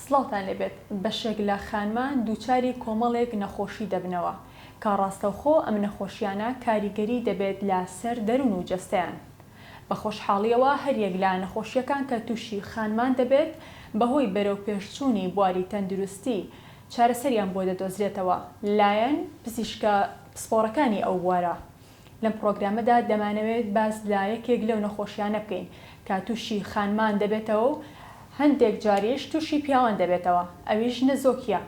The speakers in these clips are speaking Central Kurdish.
سڵاوتان لێبێت، بەشێک لە خانمان دووچاری کۆمەڵێک نەخۆشی دەبنەوە کە ڕاستەوخۆ ئەم نەخۆشیانە کاریگەری دەبێت لە سەر دەروون و جەستەیان. بە خۆشحاڵیەوە هەریەک لە نەخۆشیەکان کە تووشی خانمان دەبێت بەهۆی بەرەوپێشچوونی بواری تەندروستی چارەسەریان بۆ دەدۆزرێتەوە لایەن پزیشکە پسپۆڕەکانی ئەو بوارە. لەم پڕۆگرامەدا دەمانەوێت باس لە یەکێک لەو نەخۆشیانە بکەین کە تووشی خانمان دەبێتەوە و هەندێک جاریش تووشی پیاوان دەبێتەوە ئەویش نەزۆکییە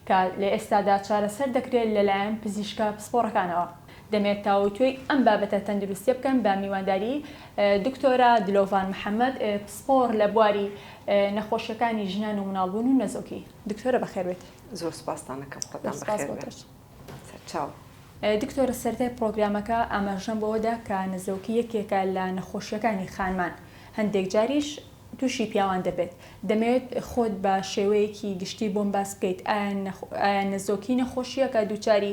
کە لە ئێستادا چارەسەر دەکرێت لەلایەن پزیشکە پسپۆڕەکانەوە. دەمێت تاوتوێی ئەم بابەتە تەندروستیە بکەم بە میوانداری دکتۆرە دلۆڤان محەمەد پسپۆڕ لە بواری نەخۆشیەکانی ژنان و مناڵبوون و نەزۆکی. دکتۆرە بەخێربێیت. زۆر سوپاستان ئەکەم خۆتان بەخێر بێن. سەرچاو. دکتۆرە سەرەتای پڕۆگرامەکە ئاماژەم بەوەدا کە نەزۆکی یەکێکە لە نەخۆشیەکانی خانمان هەندێک جاریش تووشی پیاوان دەبێت دەمەوێت خۆت بە شێوەیەکی گشتی بۆم باس بکەیت ئایا نەزۆکی نەخۆشیەکە دووچاری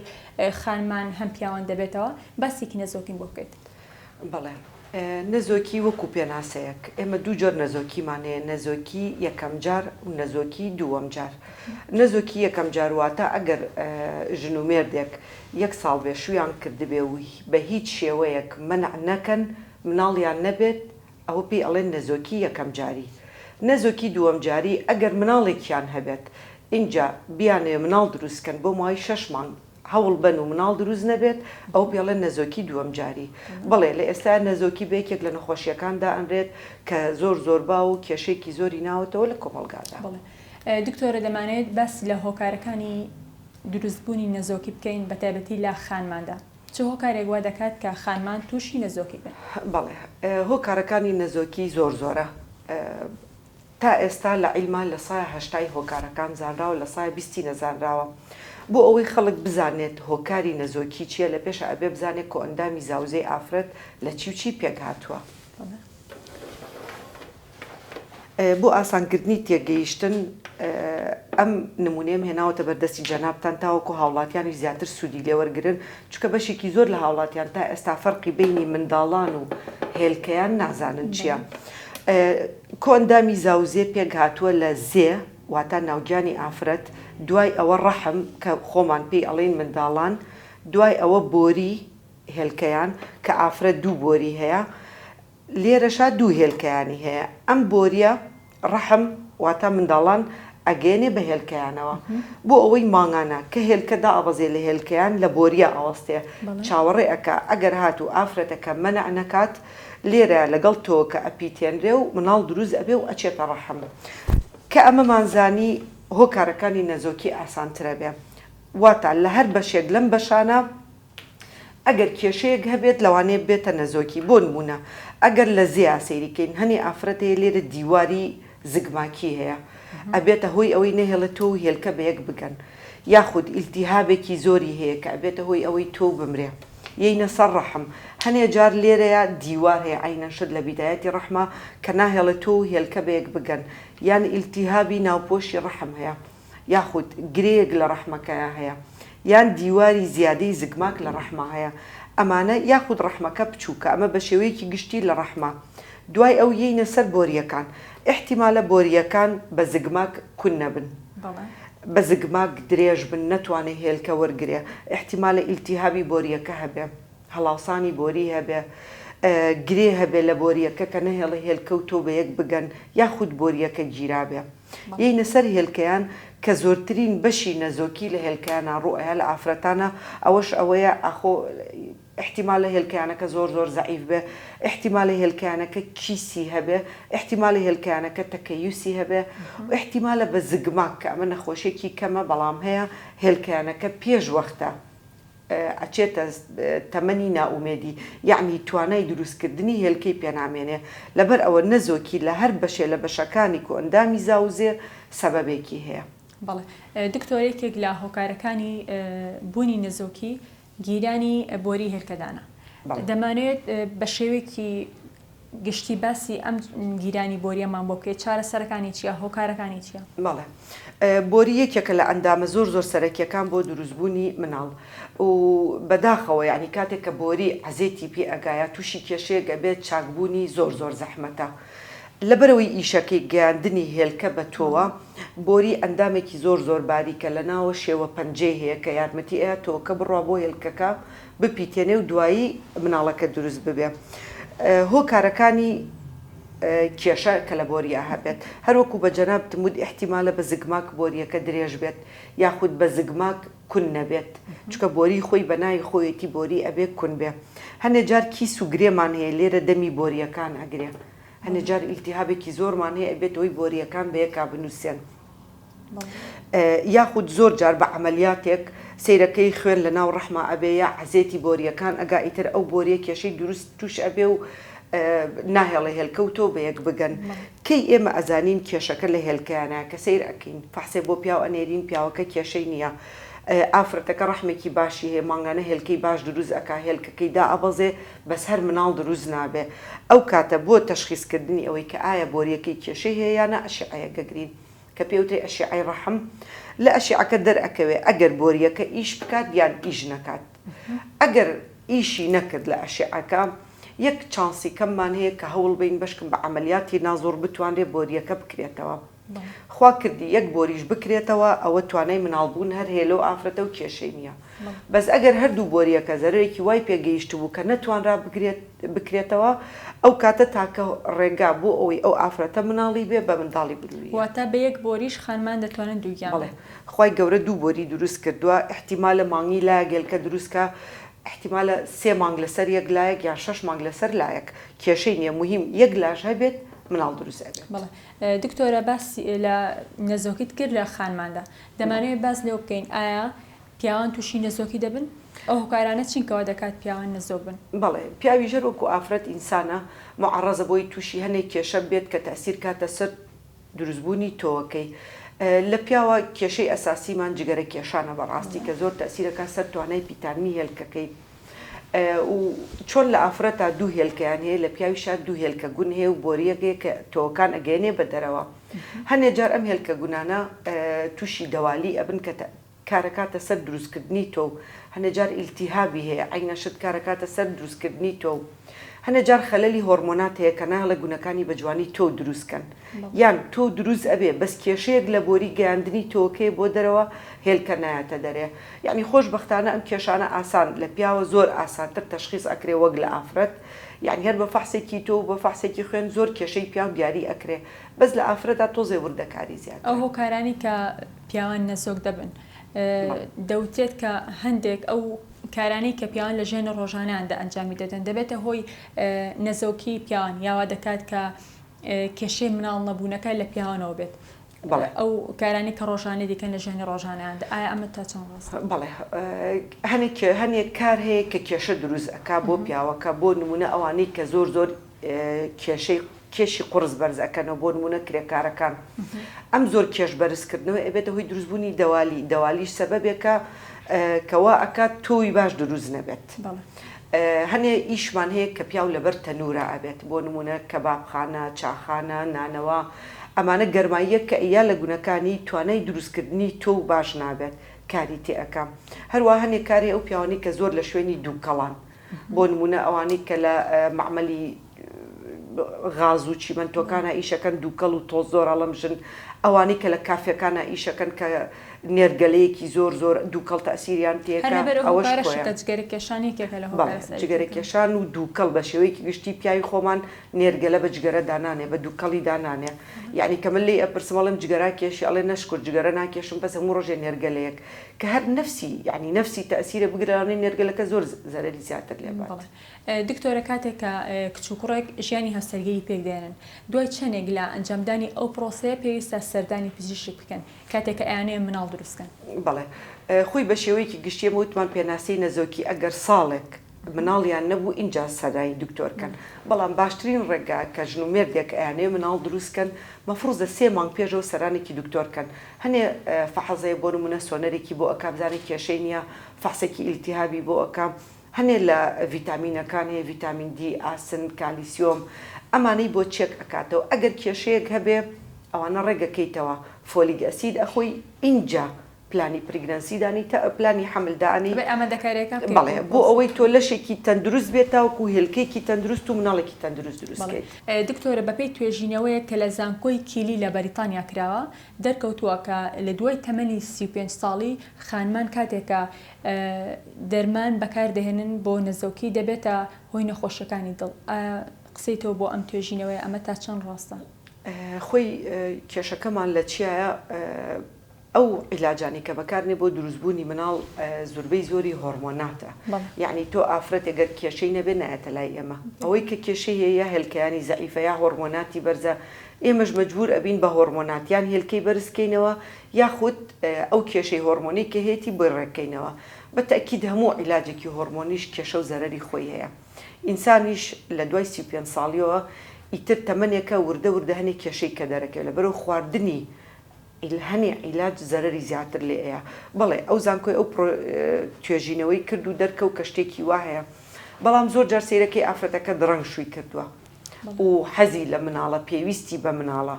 خانمان هەم پیاوان دەبێتەوە باسێکی نەزۆکیم بۆ بکەیت. بەڵێ نەزۆکی وەکو پێناسەیەک ئێمە دوو جۆر نەزۆکیمان هەیە نەزۆکی یەکەم جار و نەزۆکی دووەم جار نەزۆکی یەکەم جار واتە ئەگەر ژن و مێردێک یەک ساڵ بێ شویان کردبێ و بە هیچ شێوەیەک مەنع نەکەن مناڵیان نەبێت ئەوە پێی ئەڵێن نەزۆکی یەکەم جاری. نەزۆکی دووەم جاری ئەگەر مناڵێکیان هەبێت ئینجا بیانەوێ مناڵ دروست کەن بۆ ماوەی شەش مانگ هەوڵ بەن و مناڵ دروست نەبێت ئەوە پێی ئەڵێن نەزۆکی دووەم جاری. بەڵێ لە ئێستایا نەزۆکی بە یەکێک لە نەخۆشیەکان دائەنرێت کە زۆر زۆر باو و کێشەیەکی زۆری ناوەتەوە لە کۆمەڵگادا. بەڵێ دکتۆرە دەمانەوێت باس لە هۆکارەکانی دروست بوونی نەزۆکی بکەین بەتایبەتی لە خانماندا. چ هۆکارێک وا دەکات کە خانمان تووشی نەزۆکی بن؟ بەڵێ هۆکارەکانی نەزۆکی زۆر زۆرە تا ئێستا لە عیلما لە سایە هەشتای هۆکارەکان زانراوە لە سایە بیستی نەزانراوە بۆ ئەوەی خەڵک بزانێت هۆکاری نەزۆکی چیە لە پێشا ئەبێ بزانێت کۆئەندامی زاوزێی ئافرەت لە چی و چی پێک هاتووە. بۆ ئاسانکردنی تێگەیشتن ئەم نمونەیەم هێناوەتە بەردەستی جەنابتان تاوەکو هاوڵاتیانیش زیاتر سوودی لێوەرگرن، چونکە بەشێکی زۆر لە هاوڵاتیان تا ئێستا فەرقی بەینی منداڵان و هێلکەیان نازانن چییە. کۆئەندامی زاوزێ پێکهاتووە لە زێ واتە ناوگیانی ئافرەت، دوای ئەوە ڕەحم کە خۆمان پێی ئەڵێین منداڵان، دوای ئەوە بۆری هێلکەیان کە ئافرەت دوو بۆری هەیە، لێرەشا دوو هێلکەیانی هەیە ئەم بۆریە ڕەحم واتا منداڵان ئەگەیەنێ بە هێلکەیانەوە بۆ ئەوەی مانگانە کە هێلکە دائەبەزێ لە هێلکەیان لە بۆریە ئەوەستێ چاوەڕێ ئەکا ئەگەر هاتوو ئافرەتەکە مەنع نەکات لێرە لەگەڵ تۆوەکە ئەپیتێنرێ و مناڵ دروست ئەبێ و ئەچێتە ڕەحم کە ئەمەمان زانی هۆکارەکانی نەزۆکی ئاسانترەبێ واتا لە هەر بەشێک لەم بەشانە ئەگەر کێشەیەک هەبێت لەوانەیە ببێتە نەزۆکی بۆ نموونە ئەگەر لە زێیا سەیری کەین هەنێ ئافرەت هەیە لێرە دیواری زگماکی هەیە ئەبێتە هۆی ئەوەی نەهێڵێت تۆ و هێلکە بەیەک بگەن یاخود ئیلتیهابێکی زۆری هەیە کە ئەبێتە هۆی ئەوەی تۆو بمرێ یەینە سەر ڕەحم هەنێ جار لێرەیا دیوار هەیە عەینەن شت لە بیدایەتی ڕەحما کە ناهێڵێت تۆ و هێلکە بەیەک بگەن یان ئیلتیهابی ناوپۆشی ڕەحم هەیە یاخود گرێیەک لە ڕەحمەکەیا هەیە یان دیواری زیادەی زگماک لە ڕەحما هەیە ئەمانە یاخود ڕەحمەکە بچووکە ئەمە بە شێوەیەکی گشتی لە ڕەحما دوای ئەو یەینە سەر بۆرییەکان ئیحتیمالە بۆرییەکان بە زگماک کون نەبن بە زگماک درێژ بن نەتوانێ هێلکە وەرگرێ ئیحتیمالە ئیلتیهابی بۆرییەکە هەبێ هەڵاوسانی بۆری هەبێ گرێ هەبێ لە بۆرییەکە کە نەهێڵێ هێلکە و تۆو بە یەک بگەن یاخود بۆرییەکە گیرابێ. یەینە سەر هێلکەیان کە زۆرترین بەشی نەزۆکی لە هێلکەیانا ڕوو ئەیا لە ئافرەتانا ئەوەش ئەوەیە ئاخۆ ئیحتیمالە هێلکەیانەکە زۆر زۆر زەعیف بێ ئیحتیمالە هێلکەیانەکە کیسی هەبێ ئیحتیمالە هێلکەیانەکە تەکەیوسی هەبێ ئیحتیمالە بە زگماک کە ئەمە نەخۆشیەکی کەمە بەڵام هەیە هێلکەیانەکە پێش وەختە ئەچێتە تەمەنی نائومێدی یەعنی توانای دروستکردنی هێلکەی پێنامێنێ لەبەر ئەوە نەزۆکی لە هەر بەشێ لە بەشەکانی کۆئەندامی زاوزێ سەبەبێکی هەیە. بەڵێ دکتۆر یەکێک لە هۆکارەکانی بوونی نەزۆکی گیرانی بۆری هێلکەدانە دەمانەوێت بە شێوەیەکی گشتی باسی ئەم گیرانی بۆریەمان بۆ بکەیت چارەسەرەکانی چیە هۆکارەکانی چیە؟ بەڵێ بۆری یەکێکە لە ئەندامە زۆر زۆر سەرەکیەکان بۆ دروستبوونی مناڵ و بەداخەوە یانی کاتێک کە بۆری عەزێتی پێ ئەگا یا توشی کێشەیەک ئەبێت چاکبوونی زۆر زۆر زەحمەتە. لەبەرئەوەی ئیشەکەی گەیاندنی هێلکە بە تۆوە، بۆری ئەندامێکی زۆر زۆر باریکە لەناوە شێوە پەنجەی هەیە کە یارمەتی ئەیا تۆوەکە بڕوا بۆ هێلکەکە بپیتێنێ و دوایی مناڵەکە دروست ببێ. هۆکارەکانی کێشە کە لە بۆرییا هەبێت هەروەکو بە جەنابتم وت ئیحتیمالە بە زگماک بۆرییەکە درێژ بێت یاخود بە زگماک کون نەبێت چونکە بۆری خۆی بە ناوی خۆیەتی بۆری ئەبێ کون بێ هەنێ جار کیس و گرێمان هەیە لێرە دەمی بۆرییەکان ئەگرێ هەنێ جار ئیلتیهابێکی زۆرمان هەیە ئەبێتە هۆی بۆرییەکان بە یەکا بنووسێن یاخود زۆر جار بە عەمەلیاتێک سەیرەکەی خوێن لە ناو ڕەحما ئەبێ یا عەزێتی بۆرییەکان ئەگا ئیتر ئەو بۆرییە کێشەی دروست تووش ئەبێ و ناهێڵێ هێلکە و تۆو بە یەک بگەن کەی ئێمە ئەزانین کێشەکە لە هێلکەیانە کە سەیر ئەکەین فەحسێ بۆ پیاو ئەنێرین پیاوەکە کێشەی نییە ئافرەتەکە ڕەحمێکی باشی هەیە مانگانە هێلکەی باش دروست ئەکا هێلکەکەی دائەبەزێ بەس هەر مناڵ دروست نابێ ئەو کاتە بۆ تەشخیس کردنی ئەوەی کە ئایا بۆریەکەی کێشەی هەیە یا نا ئەشعەیەک ئەگرین کە پێی وترێ ئەشعەی ڕەحم لە ئەشعەکە دەرئەکەوێ ئەگەر بۆریەکە ئیش بکات یان ئیش نەکات ئەگەر ئیشی نەکرد لە ئەشعەکە یەک چانسی کەممان هەیە کە هەوڵ بەین بەشکم بە عەمەلیاتی نازوڕ بتوانرێ بۆریەکە بکرێتەوە. خوا کردی یەک بۆریش بکرێتەوە ئەوە توانای مناڵ بوون هەر هەیە لەو ئافرەتە و کێشەی نیە بەس ئەگەر هەردوو بۆریەکە زەرەرێکی وای پێ گەیشتبوو کە نەتوانرا بگرێت بکرێتەوە ئەو کاتە تاکە ڕێگا بۆ ئەوەی ئەو ئافرەتە مناڵی بێ بە منداڵی بروویە. واتە بە یەک بۆریش خانمان دەتوانن دووگیان بەڵێ بن. خوای گەورە دوو بۆری دروست کردووە ئیحتیمالە مانگی لایەک هێلکە دروست کا ئیحتیمالە سێ مانگ لەسەر یەک لایەک یان شەش مانگ لەسەر لایەک کێشەی نیە موهیم یەک لاش هەبێت مناڵ دروست ئەبێت. بەڵێ دکتۆرە باسی لە نەزۆکیت کرد لە خانماندا دەمانەوێت باس لەوە بکەین ئایا پیاوان تووشی نەزۆکی دەبن؟ ئەو هۆکارانە چین کەوا دەکات پیاوان نەزۆک بن؟ بەڵێ پیاویش هەر وەکو ئافرەت ئینسانە موعەڕەزە بۆی تووشی هەنێک کێشە بێت کە تەئسیر کاتە سەر دروستبوونی تۆوەکەی لە پیاوە کێشەی ئەساسیمان جگەرە کێشانە بەڕاستی کە زۆر تەئسیرەکا سەر توانای پیتاندنی هێلکەکەی و چۆن لە ئافرەتا دوو هێلکەیان هەیە لە پیاویشا دوو هێلکە گون هەیە و بۆریەک هەیە کە تۆوەکان ئەگەیەنێ بە دەرەوە هەنێ جار ئەم هێلکە گونانە تووشی دەوالی ئەبن کە کارەکاتە سەر دروستکردنی تۆو هەنێ جار ئیلتیهابی هەیە عەینە شت کارەکاتە سەر دروستکردنی تۆو هەنێ جار خەلەلی هۆرمۆنات هەیە کە نایەڵێ گونەکانی بە جوانی تۆو دروست کەن یان تۆو دروست ئەبێ بەس کێشەیەک لە بۆری گەیاندنی تۆوەکەیە بۆ دەرەوە هێلکە نایەتە دەرێ یەعنی خۆش بەختانە ئەم کێشانە ئاسان لە پیاوە زۆر ئاسانتر تەشخیس ئەکرێ وەک لە ئافرەت یەعنی هەر بە فەحسێکی تۆو بە فەحسێکی خوێن زۆر کێشەی پیاو دیاری ئەکرێ بەس لە ئافرەتا تۆزێ وردەکاری زیاترە. ئەو هۆکارانەی کە پیاوان نەزۆک دەبن دەوترێت کە هەندێک ئەو کارانەی کە پیاوان لە ژیانی ڕۆژانەیاندا ئەنجامی دەدەن دەبێتە هۆی نەزۆکی پیاوان یا وا دەکات کە کێشەی مناڵ نەبوونەکە لە پیاوانەوە بێت بەڵێ. ئەو کارانەی کە ڕۆژانە دەیکەن لە ژیانی ڕۆژانەیاندا ئایا ئەمە تا چەند ڕاستە؟ بەڵێ هەنێک هەنێک کار هەیە کە کێشە دروست ئەکا بۆ پیاوەکە بۆ نمونە ئەوانەی کە زۆر زۆر کێشەی کێشی قوڕس بەرز ئەکەنەوە بۆ نموونە کرێکارەکان ئەم زۆر کێش بەرز کردنەوەی ئەبێتە هۆی دروست بوونی دەوالی دەوالیش سەبەبێکە کە وا ئەکات تۆوی باش دروست نەبێت هەنێ ئیشمان هەیە کە پیاو لەبەر تەنورە ئەبێت بۆ نموونە کەبابخانە چاخانە نانەوا ئەمانە گەرماییەک کە ئەیا لە گونەکانی توانای دروستکردنی تۆو باش نابێت کاری تێ ئەکا هەروا هەنێ کار هەیە ئەو پیاوانەی کە زۆر لە شوێنی دووکەڵان بۆ نموونە ئەوانەی کە لە مەعمەلی غاز و چیمەنتۆکانا ئیشەکەن دووکەڵ و تۆز زۆر ئەڵمژن، ئەوانەی کە لە کافێکانا ئیشەکەن کە نێرگەلەیەکی زۆر زۆر دووکەڵ تەئسیریان هەر تێکا لەبەر ئەو ئەوەش هۆکارەشە کۆیە. کە جگەرە کێشان یەکێکە لە بەڵێ هۆکارە سەرەکیەکان. جگەرە کێشان و دووکەڵ بە شێوەیەکی گشتی پیاوی خۆمان نێرگەلە بە جگەرە دانانێ بە دووکەڵی دانانێ یەعنی کە من لێی ئەپرسم ئەڵێم جگەرا کێشی ئەڵێ نەشکور جگەرە ناکێشم بەس هەموو ڕۆژێ نێرگەلەیەک کە هەر نەفسی یەعنی نەفسی تەئسیرە بگرە لەوانەیە نێرگەلەکە زۆر زەرەری زیاتر لێ بات. بەڵێ دکتۆرە کاتێک کە کچ و کوڕێک ژیانی هاوسەرگیری پێک دێنن دوای چەنێک لە ئەنجامدانی ئەو پرۆسەیە پێویستە سەردانی پزیشک بکەن کاتێک کە ئەیانەوێت مناڵ دروست کەن؟ بەڵێ خۆی بە شێوەیەکی گشتی ئێمە وتمان پێناسەی نەزۆکی ئەگەر ساڵێک مناڵیان نەبوو ئینجا سەردانی دکتۆر کەن بەڵام باشترین ڕێگا کە ژن و مێردێک ئەیانەوێت مناڵ دروست کەن مەفروزە سێ مانگ پێشەوە سەرانێکی دکتۆر کەن هەنێ فەحس هەیە بۆ نمونە سۆنەرێکی بۆ ئەکا بزانێ کێشەی نیە فەحسێکی ئیلتیهابی بۆ ئەکا هەنێ لە ڤیتامینەکان هەیە ڤیتامین دی، ئاسن، کالیسیۆم ئەمانەی بۆ چێک ئەکاتەوە ئەگەر کێشەیەک هەبێ ئەوانە ڕێک ئەکەیتەوە فۆلیک ئەسید ئەخۆی ئینجا. پلانی pregnancy دانی تا پلانی حەمل دانی بێ ئامادەکاریەکان بکەیت بەڵێ بۆ ئەوەی تۆ لەشێکی تەندروست بێت تاوەکو هێلکەیەکی تەندروست و مناڵێکی تەندروست دروست بەڵێ کەیت. دکتۆرە بەپێی توێژینەوەیەک کە لە زانکۆی کیلی لە بەریتانیا کراوە دەرکەوتووە کە لە دوای تەمەنی 35 ساڵی خانمان کاتێک کە دەرمان بەکار دەهێنن بۆ نەزۆکی دەبێتە هۆی نەخۆشیەکانی دڵ ئایا قسەی تۆ بۆ ئەم توێژینەوەیە ئەمە تا چەند ڕاستە؟ خۆی کێشەکەمان لە چیایە ئەو عیلاجانەی کە بەکارنێ بۆ دروست بوونی مناڵ زوربەی زۆری هۆرمۆناتە یەعنی تۆ ئافرەتێک گەر کێشەی نەبێ نایەتە لای ئێمە ئەوەی کە کێشەی هەیە یا هێلکەیانی زەعیفە یا هۆرمۆناتی بەرزە ئێمەش مەجبور ئەبین بە هۆرمۆنات یان هێلکەی بەرز کەینەوە یاخود ئەو کێشەی هۆرمۆنەی کە هەیەتی بۆی ڕێک کەینەوە بە تەئکید هەموو عیلاجێکی هۆرمۆنیش کێشە و زەرەری خۆی هەیە ئینسانیش لە دوای 35 ساڵیەوە ئیتر تەمەنێکە وردە وردە هەنێ کێشەی کە دەرەکەوێ لەبەرو خواردنی هەنێ عیلاج زەرەری زیاتر لێ ئەیا. بەڵێ ئەو زانکۆی ئەو پرۆ توێژینەوەی کرد و دەرکەوت کە شتێکی وا هەیە. بەڵام زۆر جار سەیرەکەی ئافرەتەکە دڕەنگ شووی کردووە و حەزی لە مناڵە پێویستی بە مناڵە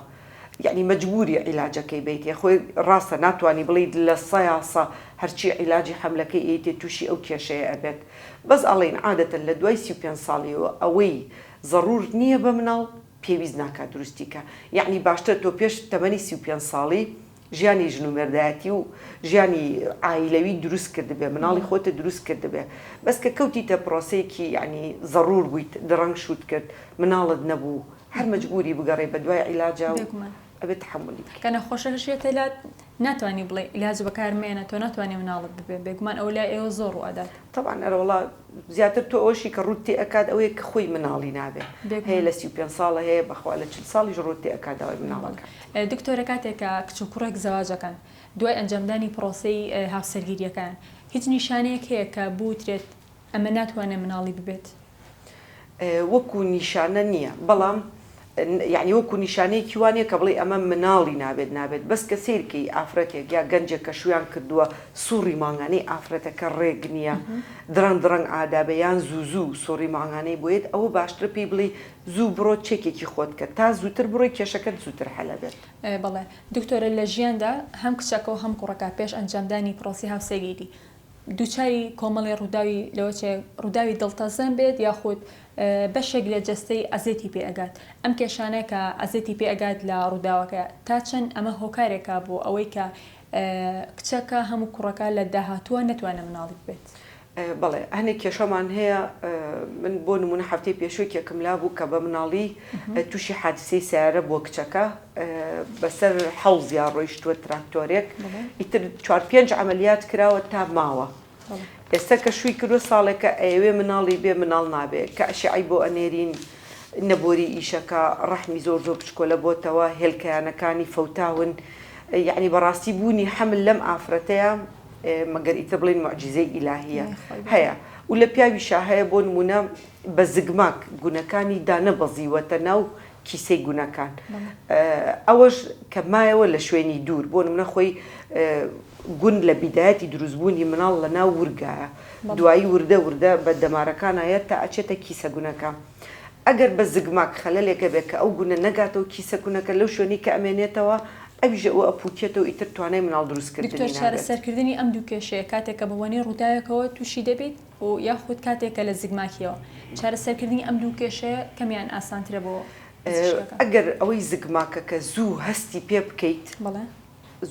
یەعنی مەجبوری عیلاجەکەی بەیتێ خۆی ڕاستە ناتوانی بڵێیت لە سەیا سە هەرچی عیلاجی حەملەکەی ئەیتێ تووشی ئەو کێشەیە ئەبێت بەس ئەڵێین عادەتەن لە دوای 35 ساڵیەوە ئەوەی زەڕوور نییە بە مناڵ پێویست ناکات دروستی کە یەعنی باشترە تۆ پێش تەمەنی 35 ساڵی ژیانی ژن و مێردایەتی و ژیانی عایلەوی دروست کردبێ مناڵی خۆتت دروست کردبێ بەس کە کەوتیتە پرۆسەیەکی یەعنی زەڕور بوویت دڕەنگ شووت کرد مناڵت نەبوو هەر مەجبوری بگەڕێی بەدوای عیلاجا و بێگومان. ئەبێ تەحەمولی بکەی. کە نەخۆشەکەش یەتە لات ناتوانی بڵێی عیلاج بەکار مێنە تۆ ناتوانی مناڵت ببێ بێگومان ئەوە لای ئێوە زۆر ڕوو ئەدات. تەبعەن ئەرەوەڵا زیاتر تۆ ئەوەشی کە ڕووت تێ ئەکات ئەوەیە کە خۆی مناڵی نابێ هەیە لە 35 ساڵە هەیە بەخوا لە 40 ساڵیش ڕووت تێ ئەکات داوای مناڵ ئەکات. دکتۆرە کاتێک کە کچ و کوڕێک زەواج ئەکەن دوای ئەنجامدانی پڕۆسەی هاوسەرگیریەکەیان هیچ نیشانەیەک هەیە کە بوترێت ئەمە ناتوانێت مناڵی ببێت؟ وەکو نیشانە نییە بەڵام یەعنی وەکو نیشانەیەکی وا نیە کە بڵێی ئەمە مناڵی نابێت نابێت بەس کە سەیر کەی ئافرەتێک یا گەنجێک کە شویان کردووە سوڕی مانگانەی ئافرەتەکە ڕێک نیە درەنگ درەنگ ئادابێ یان زوو زوو سوڕی مانگانەی بۆ یەت ئەوە باشترە پێی بڵێی زوو بڕۆ چێکێکی خۆت کە تا زووتر بڕۆی کێشەکەت زووتر حەل ئەبێت. بەڵێ دکتۆرە لە ژیاندا هەم کچەکە و هەم کوڕەکە پێش ئەنجامدانی پرۆسەی هاوسەرگیری دووچاری کۆمەڵی ڕووداوی لەوەچێ ڕووداوی دڵتەزێن بێت یاخود بەشێک لە جەستەی ئەزێتی پێ ئەگات ئەم کێشانە کە ئەزێتی پێ ئەگات لە ڕووداوەکە تا چەند ئەمە هۆکارێکە بۆ ئەوەی کە کچەکە هەموو کوڕەکە لە داهاتووە نەتوانێت مناڵی ببێت؟ بەڵێ هەنێک کێشەمان هەیە من بۆ نمونە هەفتەی پێشوو یەکێکم لابوو کە بە مناڵی تووشی حادیسەی سیارە بووە کچەکە بەسەر حەوزیا ڕۆیشتووە تراکتۆرێک ئیتر چوار پێنج عەمەلیات کراوە تا ماوە ئێستا کە شووی کردووە ساڵێکە ئەیەوێ مناڵی بێ مناڵ نابێ کە ئەشعەی بۆ ئەنێرین نەبۆری ئیشەکە ڕەحمی زۆر زۆر بچکۆلە بۆتەوە هێلکەیانەکانی فەوتاون یعنی بەڕاستی بوونی حەمل لەم ئافرەتەیە مەگەر ئیتر بڵێین موعجیزەی ئیلاهیە هەیە و لە پیاویشا هەیە بۆ نمونە بە زگماک گونەکانی دانەبەزیوەتە ناو کیسەی گونەکان ئەوەش کە مایەوە لە شوێنی دوور بۆ نمونە خۆی گون لە بیدایەتی دروستبوونی مناڵ لە ناو ورگایە دوایی وردە وردە بە دەمارەکانایە تا ئەچێتە کیسە گونەکە ئەگەر بە زگماک خەلەلێک هەبێت کە ئەو گونە نەگاتەوە کیسە کونەکە لەو شوێنەی کە ئەمێنێتەوە ئەویش ئەوە ئەپوکێتەوە ئیتر توانای مناڵ دروست دکتۆر کردنی نابێت. چارەسەرکردنی ئەم دوو کێشەیە کاتێک کە بەبۆنەی ڕووداوێکەوە تووشی دەبیت و یاخود کاتێک کە لە زگماکیەوە چارەسەرکردنی ئەم دوو کێشەیە کەمیان ئاسانترە بۆ پزیشکەکە؟ ئەگەر ئەوەی زگماکەکە زوو هەستی پێ بکەیت بەڵێ.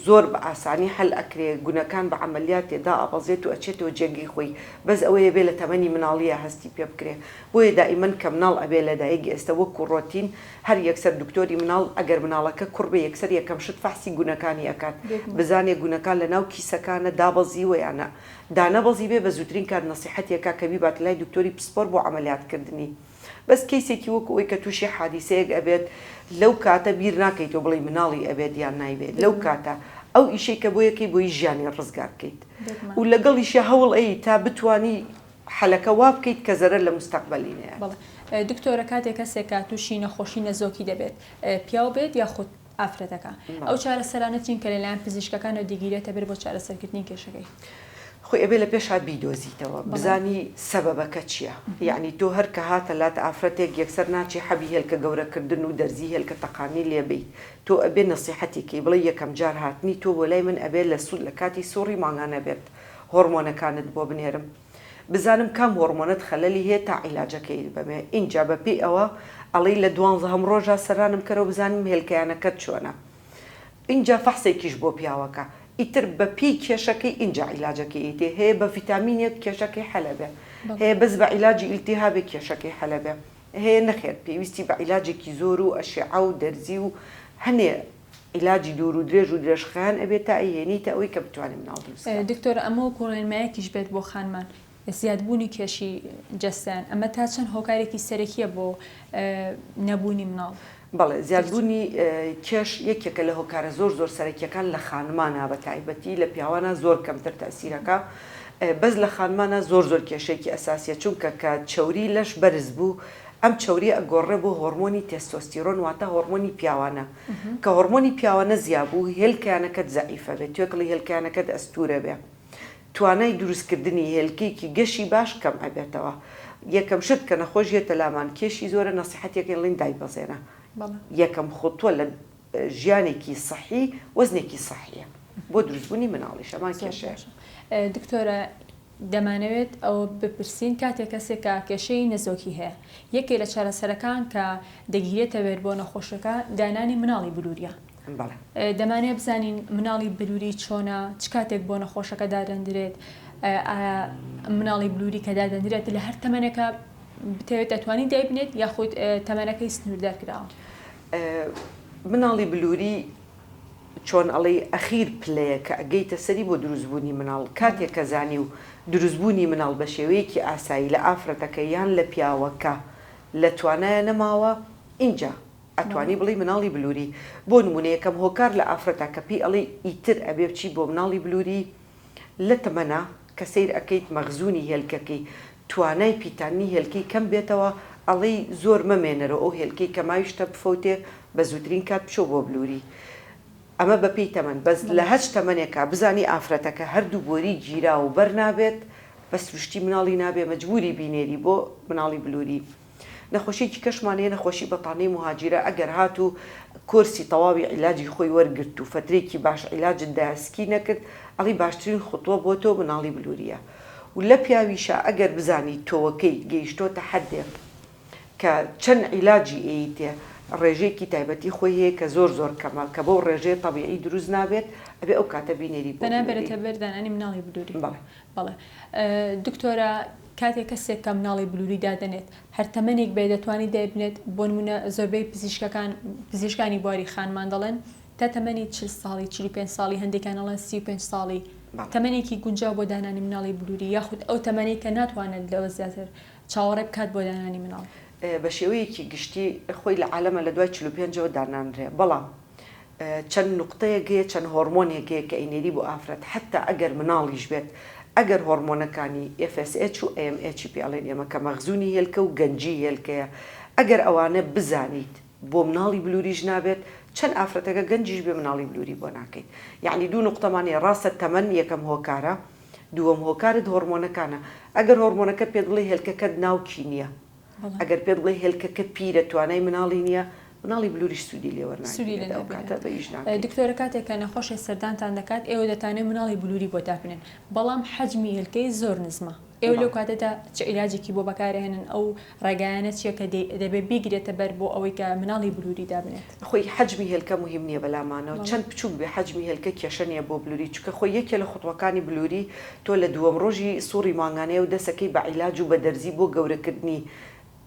زۆر بە ئاسانی حەل ئەکرێ، گونەکان بە عەمەلیاتێ دائەبەزێت و ئەچێتەوە جێگەی خۆی، بەس ئەوەیە بێ لە تەمەنی مناڵییا هەستی پێ بکرێ، بۆیە دائیمەن کە مناڵ ئەبێ لە دایک ئێستە وەکو ڕۆتین هەر یەکسەر دکتۆری مناڵ ئەگەر مناڵەکە کوڕ بێ یەکسەر یەکەم شت فەحسی گونەکانی ئەکات بزانێ گونەکان لە ناو کیسەکانە دابەزیوە یا نا دانەبەزیبێ بە زووترین کات نەسیحەتی ئەکا کە بیباتە لای دکتۆری پسپۆر بۆ عەمەلیات کردنی. بەس کەیسێکی وەکو ئەوەی کە توشی حادیسەیەک ئەبێت لەو کاتە بیر ناکەیتەوە بڵێی مناڵی ئەبێت یان نایبێت لەو کاتە ئەو ئیشەی کە بۆی ئەکەی بۆی ژیانی ڕزگار بکەیت و لەگەڵیشیا هەوڵ ئەی تا بتوانی حەلەکە وا بکەیت کە زەرەر لە مستەقبەلی نەیات. بەڵێ دکتۆرە کاتێک کەسێک توشی نەخۆشی نەزۆکی دەبێت پیاو بێت یاخود ئافرەتەکە ئەو چارەسەرانە چین کە لەلایەن پزیشکەکانەوە دەگیرێتە بەر بۆ چارەسەرکردنی کێشەکەی؟ خۆی ئەبێ لە پێشا بیدۆزیتەوە بزانی سەبەبەکە چیە یەعنی تۆ هەر کە هاتە لات ئافرەتێک یەکسەر ناچی حەبی هێلکە گەورە کردن و دەرزی هێلکە تەقاندنی لێ بەیت تۆ ئەبێ نەسیحەتی کەی بڵێی یەکەم جار هاتنی تۆ بۆ لای من ئەبێ لە لە کاتی سوڕی مانگانە بێت هۆڕمۆنەکانت بۆ بنێرم بزانم کام هۆڕمۆنت خەلەلی هەیە تا عیلاجەکەیت بەمێ ئینجا بە پێی ئەوە ئەڵێی لە دوانزەهەم ڕۆژا سەرانم کەرەوە بزانم هێلکەیانەکەت چۆنە ئینجا فەحسێکیش بۆ پیاوەکە ئیتر بە پێی کێشەکەی ئینجا عیلاجەکەی ئەیتێ هەیە بە ڤیتامینێک کێشەکەی حەلەبێ هەیە بەس بە عیلاجی ئیلتیهابێک کێشەکەی حەلەبێ هەیە نەخێر پێویستی بە عیلاجێکی زۆر و ئەشعە و دەرزی و هەنێ عیلاجی دوور و درێژ و درێژخایەن ئەبێ تا ئەیهێنیتە ئەوەی کە بتوانێ مناڵ دروست کات. دکتۆر ئەمە وەکو ڕێنمایەکیش بێت بۆ خانمان زیادبوونی کێشی جەستەیان ئەمە تا چەند هۆکارێکی سەرەکیە بۆ نەبوونی مناڵ؟ بەڵێ زیادبوونی کێش یەکێکە لە هۆکارە زۆر زۆر سەرەکیەکان لە خانمانا بە تایبەتی لە پیاوانا زۆر کەمتر تەئسیرەکا بەس لە خانمانا زۆر زۆر کێشەیەکی ئەساسیە چونکە کە چەوری لەش بەرز بوو ئەم چەوریە ئەگۆڕێ بۆ هۆڕمۆنی تێستۆستیرۆن واتە هۆڕمۆنی پیاوانە کە هۆڕمۆنی پیاوانە زیا بوو هێلکەیانەکەت زەعیفە بێ توێکڵی هێلکەیانەکەت ئەستوورە بێ توانای دروستکردنی هێلکەیەکی گەشی باش کەم ئەبێتەوە. یەکەم شت کە نەخۆش یەتە لامان کێشی زۆرە نەسیحەتیەکەین ڵین دایبەزێنە. یەکەم خوتوە لە ژیانێکی سەحی وەزنێکی سەحیە بۆ دروستبونی مناڵیش هەمان کێشەیە. دکتۆرە دەمانەوێت ئەوە بپرسین کاتێک کەسێک کە کێشەی نەزۆکی هەیە یەکێ لە چارەسەرەکان کە دەگیرێتەوێت بۆ نەخۆشەکە دانانی مناڵی بلوریە بەڵێ. دەمانەوێت بزانین مناڵی بلوری چۆنە، چ کاتێک بۆ نەخۆشەکە دادەندرێت، ئایا مناڵی بلوری کە دادەندرێت لە هەر تەمەنێکا بتەوێت ئەتوانی دایبنێت یاخود تەمەنەکەی سنووردار کراوە؟ مناڵی بلوری چۆن ئەڵێی ئەخیر پلەیە کە ئەگەیتە سەری بۆ دروستبوونی مناڵ، کاتێک کە زانی و دروستبوونی مناڵ بە شێوەیەکی ئاسایی لە ئافرەتەکە یان لە پیاوەکە لە توانایا نەماوە ئینجا ئەتوانی بڵێی مناڵی بلوری بۆ نمونە یەکەم هۆکار لە ئافرەتا کە پێی ئەڵێی ئیتر ئەبێ بچی بۆ مناڵی بلوری لە تەمەنا کە سەیر ئەکەیت مەخزونی هێلکەکەی توانای پیتاندنی هێلکەی کەم بێتەوە ئەڵێی زۆر مەمێنەرەوە ئەو هێلکەی کە ماویشتە بفەوتێ بە زووترین کات بچۆ بۆ بلوری ئەمە بە پێی تەمەن بەس لە هەچ تەمەنێکا بزانی ئافرەتەکە هەردوو بۆری گیراو بەر نابێت بە سروشتی مناڵی نابێ مەجبوری بینێری بۆ مناڵی بلوری. نەخۆشیەکی کەشمان هەیە نەخۆشی بەتانەی موهاجیرە ئەگەر هاتوو کۆرسی تەواوی عیلاجی خۆی وەرگرت و فەترەیەکی باش عیلاجت دایە سکی نەکرد ئەڵی باشترین خوتوە بۆ تۆ مناڵی بلوریە و لە پیاویشا ئەگەر بزانی تۆوەکەی گەیشتۆتە حەدێ کە چەند عیلاجی ئەیتێ ڕێژەیەکی تایبەتی خۆی هەیە کە زۆر زۆر کەمە کە بەو ڕێژەیە تەبیعی دروست نابێت ئەبێ ئەو کاتە بینێری بۆ پەنا بلوری. بەرێتە بەر دانانی مناڵی بلوری. بەڵێ. بەڵێ دکتۆرە کاتێک کەسێک کە مناڵی بلوری دادەنێت هەر تەمەنێک بێت دەتوانێت دایبنێت بۆ نمونە زۆربەی پزیشکەکان پزیشکانی بواری خانمان دەڵێن تا تەمەنی 40 ساڵی 45 ساڵی هەندێکیان ئەڵێن 35 ساڵی تەمەنێکی گونجاو بۆ دانانی مناڵی بلوری یاخود ئەو تەمەنەی کە ناتوانێت لەوە زیاتر چاوەڕێ بکات بۆ دانانی مناڵ. بە شێوەیەکی گشتی خۆی لە عالەمە لە دوای 45 ەوە دانانرێ بەڵام چەند نوقتەیەک هەیە چەند هۆڕمۆنێک هەیە کە ئەینێری بۆ ئافرەت حەتا ئەگەر مناڵیش بێت ئەگەر هۆڕمۆنەکانی FSH و AMH ی پێ ئەڵێن ئێمە کە مەخزونی هێلکە و گەنجی هێلکەیە ئەگەر ئەوانە بزانیت بۆ مناڵی بلوریش نابێت چەند ئافرەتەکە گەنجیش بێ مناڵی بلوری بۆ ناکەیت یەعنی دوو نوقتەمان هەیە ڕاستە تەمەن یەکەم هۆکارە دووەم هۆکارت هۆڕمۆنەکانە ئەگەر هۆڕمۆنەکە پێت بڵێ هێلکەکەت ناوکی نییە ئەگەر پێت بڵێ هێلکەکە پیرە توانای مناڵی نییە مناڵی بلوریش سوودی لێ سوودی لێ وەرناگیرێت ئەو نابینێت. کاتە بە ئیش ناکەیت. دکتۆرە کاتێک کە نەخۆشێ سەردانتان دەکات ئێوە دەتانەوێت مناڵی بلوری بۆ دابنێن بەڵام حەجمی هێلکەی زۆر نزمە ئێوە لەو بەڵێ. کاتەدا چ عیلاجێکی بۆ بەکارئەهێنن ئەو ڕێگایانە چیە کە دەبێت بیگرێتە بەر بۆ ئەوەی کە مناڵی بلوری دابنێت؟ خۆی حەجمی هێلکە موهیم نیە بەلامانەوە بەڵێ. چەند بچوک بێ حەجمی هێلکە کێشە نیە بۆ بلوری چونکە خۆی یەکێ لە خوتوەکانی بلوری تۆ لە دووەم ڕۆژی سوڕی مانگانەیەو دەسەکەی بە عیلاج و بە دەرزی بۆ گەورەکردنی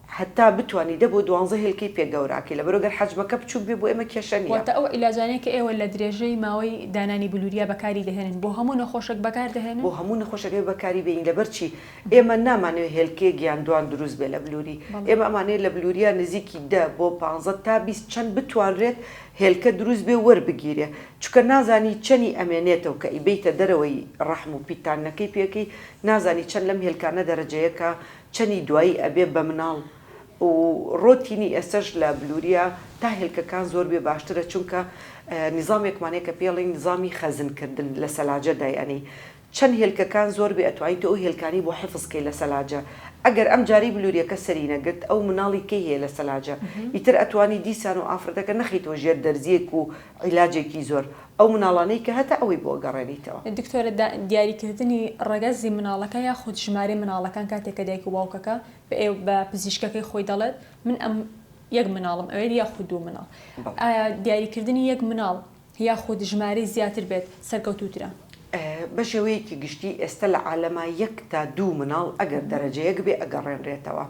هەتا بتوانی دە بۆ دوانزە هێلکەی پێ گەوراکەی لەبەرئەوە گەر حەجمەکە بچوک بێ بۆ ئێمە کێشە نیە. واتە ئەو عیلاجانەی کە ئێوە لە درێژەی ماوەی دانانی بلوریا بەکاری دەهێنن بۆ هەموو نەخۆشێک بەکار دەهێنن؟ بۆ هەموو نەخۆشێک ئەبێ بەکاری بێنین لەبەر چی؟ ئێمە نامانەوێ هێلکەیەک یان دوان دروست بێ لە بلوری ئێمە ئەمانەوێ لە بلوریا نزیکی دە بۆ پانزە تا 20 چەند بتوانرێت هێلکە دروست بێ وەربگیرێ چونکە نازانی چەنی ئەمێنێتەوە کە ئەیبەیتە دەرەوەی ڕەحم و پیتاندنەکەی پێکەی نازانی چەند لەم هێلکانە دەرەجە یەکە چەنی دوایی ئەبێ بە مناڵ و ڕۆتینی ئێستەش لە بلوریا تا هێلکەکان زۆر بێ باشترە چونکە نیزامێکمان هەیە کە پێی ئەڵێین نیزامی خەزن کردن لە سەلاجە دایئەنێی. چەند هێلکەکان زۆر بێ ئەتوانی تۆ ئەو هێلکانەی بۆ حفز کەی لە سەلاجە ئەگەر ئەم جارەی بلوریەکە سەری نەگرت ئەو مناڵی کەی هەیە لە سەلاجە ئیتر ئەتوانی دیسان و ئافرەتەکە نەخەیتەوە ژێر دەرزیەک و عیلاجێکی زۆر ئەو مناڵانەی کە هەتە ئەوەی بۆ ئەگەڕێنیتەوە. دکتۆرە دیاریکردنی ڕەگەزی مناڵەکە یاخود ژمارەی مناڵەکان کاتێک کە دایک و باوکەکە بە ئێو بە پزیشکەکەی خۆی دەڵێت من ئەم یەک مناڵم ئەوێت یاخود دوو مناڵ ئایا دیاریکردنی یەک مناڵ یاخود ژمارەی زیاتر بێت سەرکەوتووترە؟ بە شێوەیەکی گشتی ئێستە لە عالەما یەک تا دوو مناڵ ئەگەر دەرەجە یەک بێ ئەگەڕێنرێتەوە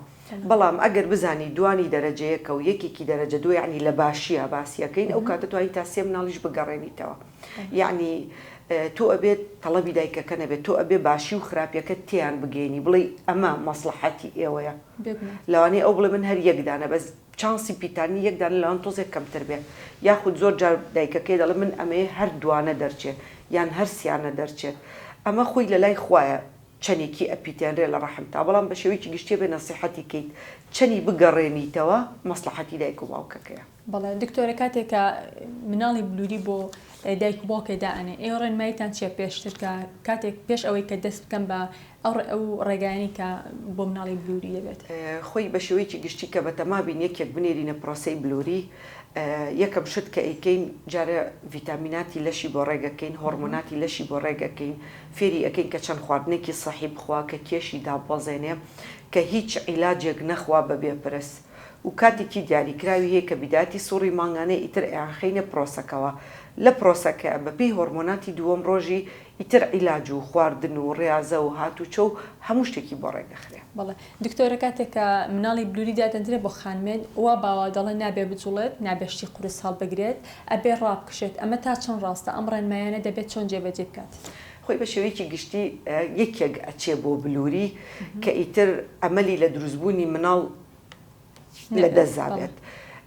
بەڵام ئەگەر بزانی دوانی دەرەجە یەکە و یەکێکی دەرەجە دووە یەعنی لە باشیا باسی ئەکەین ئەو کاتە توانی تا سێ مناڵیش بگەڕێنیتەوە یەعنی تۆ ئەبێت تەڵەبی دایکەکە نەبێت تۆ ئەبێ باشی و خراپیەکە تێیان بگەینی بڵێی ئەمە مەسڵەحەتی ئێوەیە لەوانەیە ئەو بڵێ من هەر یەک دانە بەس چانسی پیتاندنی یەک دانە لەوان تۆزێک کەمتر بێ یاخود زۆر جار دایکەکەی دەڵێ من ئەمەوێ هەر دوانە دەرچێ یان هەر سیانە دەرچێت ئەمە خۆی لەلای خوایە چەنێکی ئەپیتێنرێ لە ڕەحمتا بەڵام بە شێوەیەکی گشتی ئەبێ نەسیحەتی کەیت چەنی بگەڕێنیتەوە مەسڵەحەتی دایک و باوکەکەیە. بەڵێ دکتۆرە کاتێک کە مناڵی بلوری بۆ دایک و باوکێ دائەنێ ئێوە ڕێنماییتان چیە پێشتر کە کاتێک پێش ئەوەی کە دەست بکەن بە ئەو ئەو ڕێگایانەی کە بۆ مناڵی بلوری دەبێت؟ خۆی بە شێوەیەکی گشتی کە بەتەما بین یەکێک بنێرینە پرۆسەی بلوری یەکەم شت کە ئەیکەین جارێ ڤیتامیناتی لەشی بۆ ڕێک ئەکەین هۆڕمۆناتی لەشی بۆ ڕێک ئەکەین فێری ئەکەین کە چەند خواردنێکی سەحی بخوا کە کێشی داببەزێنێ کە هیچ عیلاجێک نەخوا بەبێ پرس و کاتێکی دیاریکراوی هەیە کە بیدایەتی سوڕی مانگانەیە ئیتر ئەیانخەینە پرۆسەکەوە لە پرۆسەکە بەپێی هۆرمۆناتی دووەم ڕۆژی ئیتر عیلاج و خواردن و ڕیازە و هاتوچۆ و هەموو شتێکی بۆ ڕێکدەخرێ. بەڵێ دکتۆرە کاتێک کە مناڵی بلوری دادەندرێ بۆ خانمێک وا باوە دەڵێن نابێ بجوڵێت نابێ شتی قورس هەڵبگرێت ئەبێ ڕابکشێت ئەمە تا چەند ڕاستە ئەم ڕێنمایانە دەبێت چۆن جێبەجێ بکات؟ خۆی بە شێوەیەکی گشتی یەکێک ئەچێ بۆ بلوری کە ئیتر ئەمەلی لە دروستبوونی مناڵ لە دەست دابێت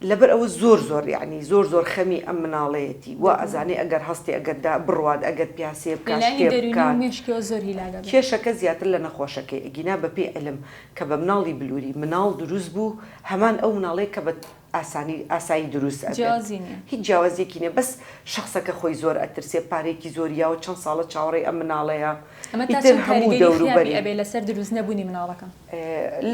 لەبەر ئەوە زۆر زۆر یعنی زۆر زۆر خەمی ئەم مناڵەیەتی وا ئەزانێ ئەگەر هەستێ ئەگەر دا بڕوات ئەگەر پیاسەیە بکات لەلایەنی شتێ دەروونی و بکات مێشکیەوە زۆر هیلاک ئەبێ. کێشەکە زیاتر لە نەخۆشەکەی ئەگینا بە پێی عیلم کە بە مناڵی بلوری مناڵ دروست بوو هەمان ئەو مناڵەیە کە بە ئاسانی ئاسایی دروست ئەبێت جیاوازی نیە. هیچ جیاوازیەکی نیە بەس شەخسەکە خۆی زۆر ئەترسێ پارەیەکی زۆری یاوە چەند ساڵە چاوەڕێی ئەم مناڵەیە ئەمە تا ئیتر چەند هەموو کاریگەری خراپی دەوروبەری. ئەبێ لەسەر دروست نەبوونی مناڵەکە؟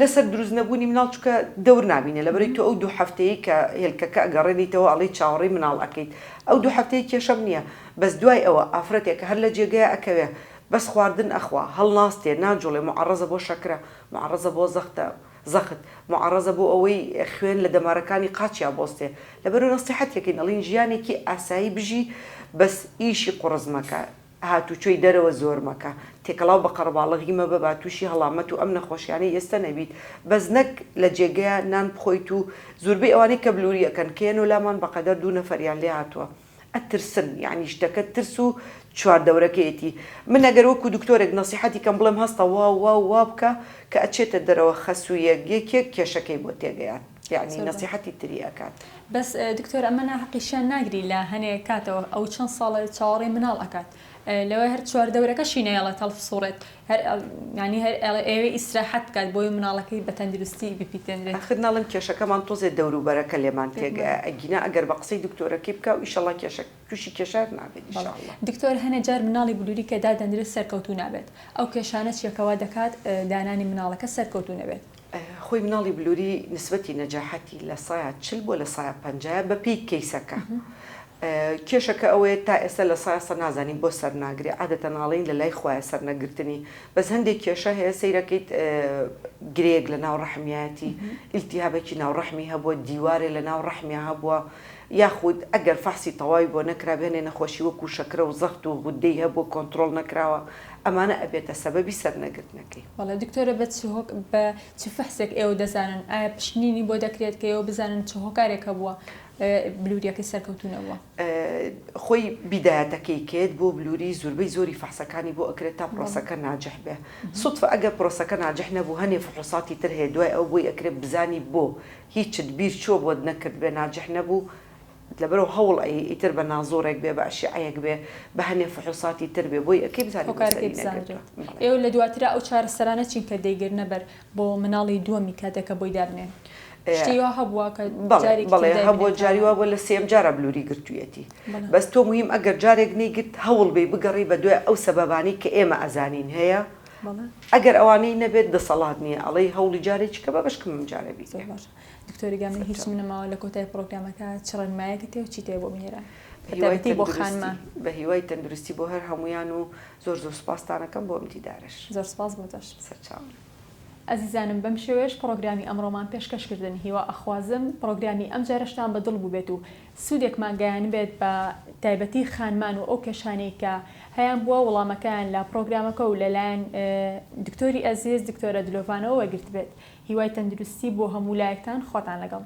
لەسەر دروست نەبوونی مناڵ چونکە دەور نابینێ لەبەرئەوەی تۆ ئەو دوو هەفتەیەی کە هێلکەکە ئەگەڕێنیتەوە ئەڵێی چاوەڕێی مناڵ ئەکەیت ئەو دوو هەفتەیە کێشەم نیە بەس دوای ئەوە ئافرەتێکە هەر لە جێگەیا ئەکەوێ بەس خواردن ئەخوا هەڵناستێ ناجوڵێ موعەڕەزە بۆ شەکرە موعەڕەزە بۆ زەختە زەخت موعەڕەزە بۆ ئەوەی خوێن لە دەمارەکانی قاچیا بۆستێ لەبەرئەوە نەسیحەتیەکەین ئەڵێین ژیانێکی ئاسایی بژی بەس ئیشی قوڕس مەکە هاتوچۆی دەرەوە زۆر مەکە، تێکەڵاو بە قەڕەباڵغی مەبە با توشی هەڵامەت و ئەم نەخۆشیانەی ئێستە نەبیت، بەس نەک لە جێگەیا نان بخۆیت و زوربەی ئەوانەی کە بلوری ئەکەن کە یەنۆ لامان بەقەدەر دوو نەفەریان لێ هاتوە ئەترسن یەعنی شتەکە ترس و چواردەورەکەیەتی من ئەگەر وەکو دکتۆرێک نەسیحەتی کەم بڵێم هەستە وا و وا و وا بکە کە ئەچێتە دەرەوە خەسویەک یەکێک کێشەکەی بۆ تێگەیات یەعنی زۆر باش. نەسیحەتی تری ئەکات. بەس دکتۆر ئەمە ناهەقیشیان ناگری لە هەنێ کاتەوە ئەو چەند ساڵە چاوەڕێی مناڵ ئەکات لەوەی هەر چواردەورەکەشی نەیەڵێت هەڵبسوڕێت هەر یانی هەر ئەیەوێ ئیسراحەت بکات بۆی مناڵەکەی بە تەندروستی بپیتێنرێت. ئاخر ناڵێم کێشەکەمان تۆزێ دەوروبەرەکە لێمان تێگەیا ئەگینا ئەگەر بە قسەی دکتۆرەکەی بکا و ئیشەڵا کێشە توشی کێشە نابێت بەڵێ ئیشاڵا. دکتۆر هەنێ جار مناڵی بلوری کە دادەنرێت سەرکەوتوو نابێت ئەو کێشانە چیە کە وا دەکات دانانی مناڵەکە سەرکەوتوو نەبێت؟ خۆی مناڵی بلوری نسبەتی نەجاحەتی لە سایە 40 بۆ لە سایە پەنجایە بە پێی کەیسەکە کێشەکە ئەوەیە تا ئێستا لە سایە سە نازانین بۆ سەر ناگرێ عادەتەن ئاڵێین لە لای خوایە سەر نەگرتنی بەس هەندێک کێشە هەیە سەیرەکەیت گرێیەک لە ناو ڕەحمیایەتی ئیلتیهابێکی ناو ڕەحمی هەبووە دیوارێ لە ناو ڕەحمیا هەبووە یاخود ئەگەر فەحسی تەواوی بۆ نەکرابێ هەنێ نەخۆشی وەکو شەکرە و زەخت و غودەی هەبووە کۆنترۆڵ نەکراوە ئەمانە ئەبێتە سەبەبی سەرنەگرتنەکەی. بەڵێ دکتۆرە بە چ هۆک بە چ فەحسێک ئێوە دەزانن ئایا پشکنینی بۆ دەکرێت کە ئێوە بزانن چ هۆکارێک هەبووە بلوریەکەی سەرکەوتوو نەبووە؟ خۆی بیدایەتەکەی کێت بۆ بلوری زوربەی زۆری فەحسەکانی بۆ ئەکرێت تا پرۆسەکە ناجح بێ سوتفە ئەگەر پرۆسەکە ناجح نەبوو هەنێ فحوساتی تر هەیە دوای ئەوە بۆی ئەکرێت بزانی بۆ هیچت بیر چووە بۆت نەکردبێ ناجح نەبوو لەبەرئەوە هەوڵ ئەیەی ئیتر بە نازۆرێک بێ بە ئەشیعەیەک بێ بە هەنێ فحوساتی تر بێ بۆی ئەکەی بزانی بۆ هۆکارەکەی سەری بزانرێت. نەگرتوە بەڵێ. ئێوە لە دواترا ئەو چارەسەرانە چین کە دەیگرنە بەر بۆ مناڵی دووەمی کاتێک کە بۆی دابنێن؟ شتی وا هەبووە کە بەڵێ جارێکی تر بەڵێ هەبووە دایبنێتەوە؟ جاری وا بووە لە سێیەم جارا بلوری گرتوویەتی بەڵێ. بەس تۆ موهیم ئەگەر جارێک نەیگرت هەوڵ بەی بگەڕێی بە دوای ئەو سەبەبانەی کە ئێمە ئەزانین هەیە بەڵێ. ئەگەر ئەوانەی نەبێت دەسەڵات نییە ئەڵێی هەوڵی جارێکی کە بە بەشکم ئەم جارە زۆر بیگرێ. باشە دکتۆری گیان من هیچم سەرچاو. نەماوە لە کۆتای پڕۆگرامەکە چ ڕێنمایەکت هەیە و چیت هەیە بۆ بینەران بە بە هیوای تایبەتی بۆ تەندروستی خانمان؟ بە هیوای تەندروستی بۆ هەر هەموویان و زۆر زۆر سوپاستان ئەکەم بۆ ئەم دیدارەش. زۆر سوپاس بۆ تۆش. سەرچاوم. ئەزیزانم بەم شێوەیەش پڕۆگرامی ئەمڕۆمان پێشکەش کردن هیوا ئەخوازم پڕۆگرامی ئەمجارەشتان بە دڵ بووبێت و سوودێکمان گەیانبێت بە تایبەتی خانمان و ئەو کێشانەی کە هەیان بووە وڵامەکەیان لە پڕۆگرامەکە و لەلایەن دکتۆری ئەزیز دکتۆرە دلۆڤانەوە وەرگرتبێت هیوای تەندروستی بۆ هەموو لایەکتان خواتان لەگەڵ.